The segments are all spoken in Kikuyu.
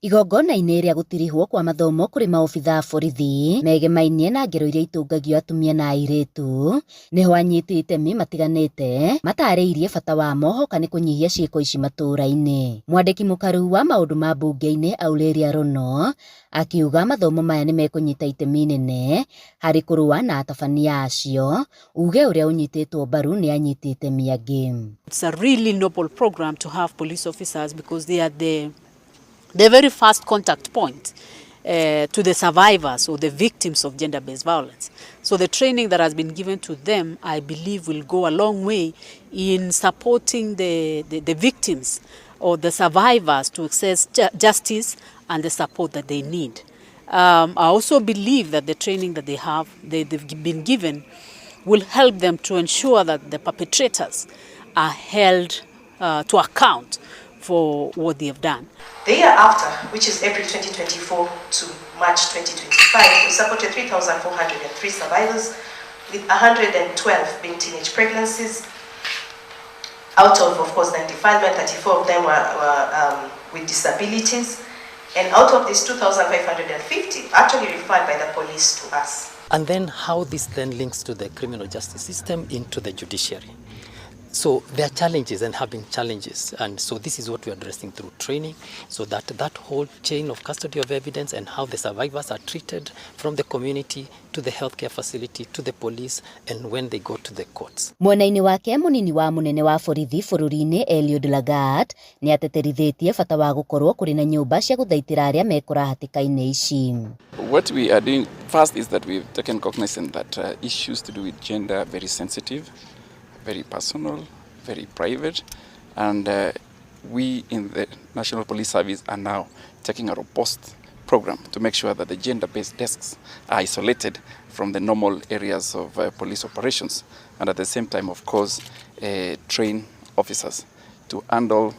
Igongona-inĩ rĩa gũtirihwo kwa mathomo kũrĩ maobitha a borithi megemainie na ngero iria itũngagio atumia na airĩtu, nĩho anyiti itemi matiganĩte matarĩirie bata wamo hoka nĩ kũnyihia ciĩko ici matũũra-inĩ. Mwandĩki mũkaru wa maũndũ ma mbunge-inĩ Aurelia Rono akiuga mathomo maya nĩ mekũnyita itemi inene harĩ kũrũa na atabania acio, uge ũrĩa ũnyitĩtwo mbaru nĩ anyiti itemi angĩ. It's a really noble program to have police officers because they are the very first contact point to the survivors or the victims of gender-based violence. So the training that has been given to them, I believe, will go a long way in supporting the victims or the survivors to access justice and the support that they need. I also believe that the training that they've been given, will help them to ensure that the perpetrators are held to account for what they have done. The year after, which is April 2024 to March 2025, we supported 3,403 survivors, with 112 being teenage pregnancies. Out of course, 95 and 34 of them were with disabilities. And out of these, 2,550 actually referred by the police to us. And then how this then links to the criminal justice system into the judiciary. So there are challenges and have been challenges, and so this is what we are addressing through training, so that that whole chain of custody of evidence and how the survivors are treated from the community to the healthcare facility to the police and when they go to the courts. Mwena-inĩ wake, mũnini wa mũnene wa borithi bũrũri-inĩ Eliud Lagat nĩ ateterithĩtie bata wa gũkorwo kũrĩ na nyũmba cia gũthaitĩra arĩa mekora hatĩka-inĩ ici. What we are doing first is that we've taken cognizance that issues to do with gender are very sensitive, very personal, very private, and we in the National Police Service are now taking a robust program to make sure that the gender-based desks are isolated from the normal areas of police operations, and at the same time, of course, train officers to handle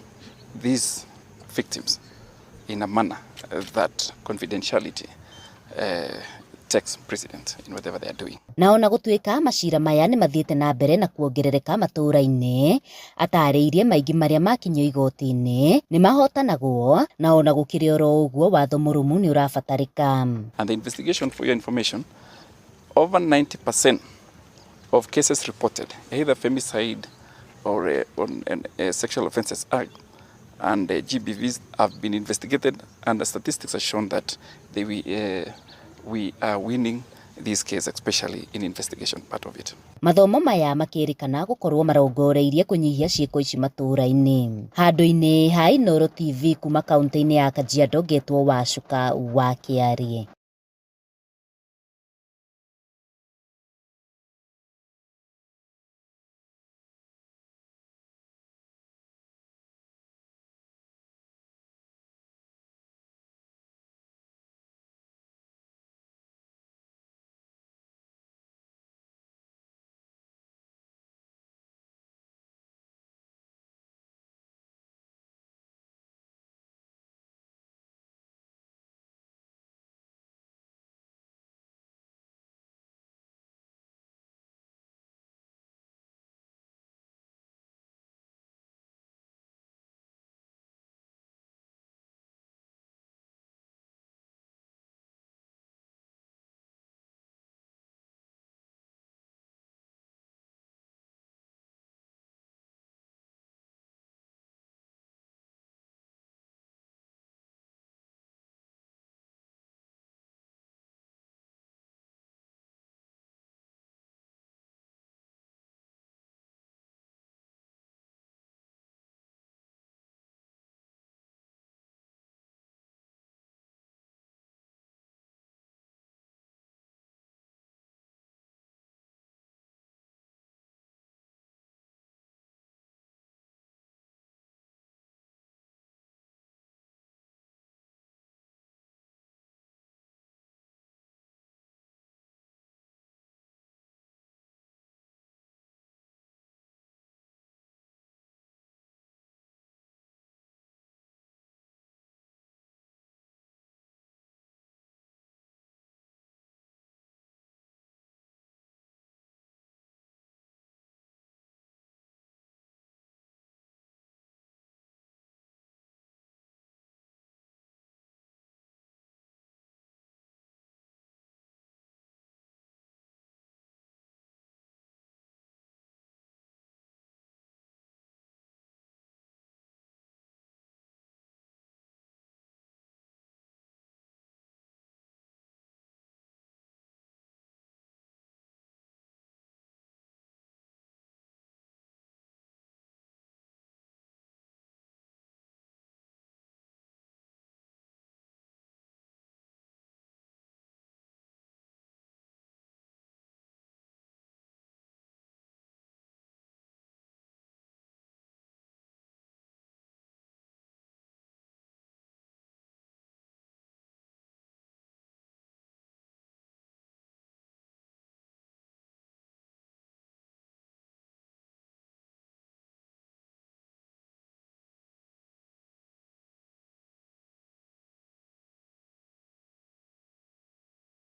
these victims in a manner that confidentiality takes precedent in whatever they are doing. Na ona gũtuĩka macira maya nĩ mathiĩte na mbere na kuongerereka matũũra-inĩ, atarĩirie maingĩ marĩa makinyio igoti-inĩ nĩ mahotanagwo, na ona gũkĩrĩ oro ũguo watho mũrũmu nĩ ũrabatarĩka. And the investigation, for your information, over 90% of cases reported, either femicide or on Sexual Offences Act and GBVs, have been investigated, and the statistics have shown that we are winning this case, especially in investigation part of it. Mathomo maya makĩrĩkana gũkorwo marongoreirie kũnyihia ciĩko ici matũũra-inĩ. Handũ-inĩ ha Inooro TV kuma kaunti-inĩ ya Kajiado, ngetwo Wacuka wa Kĩarie.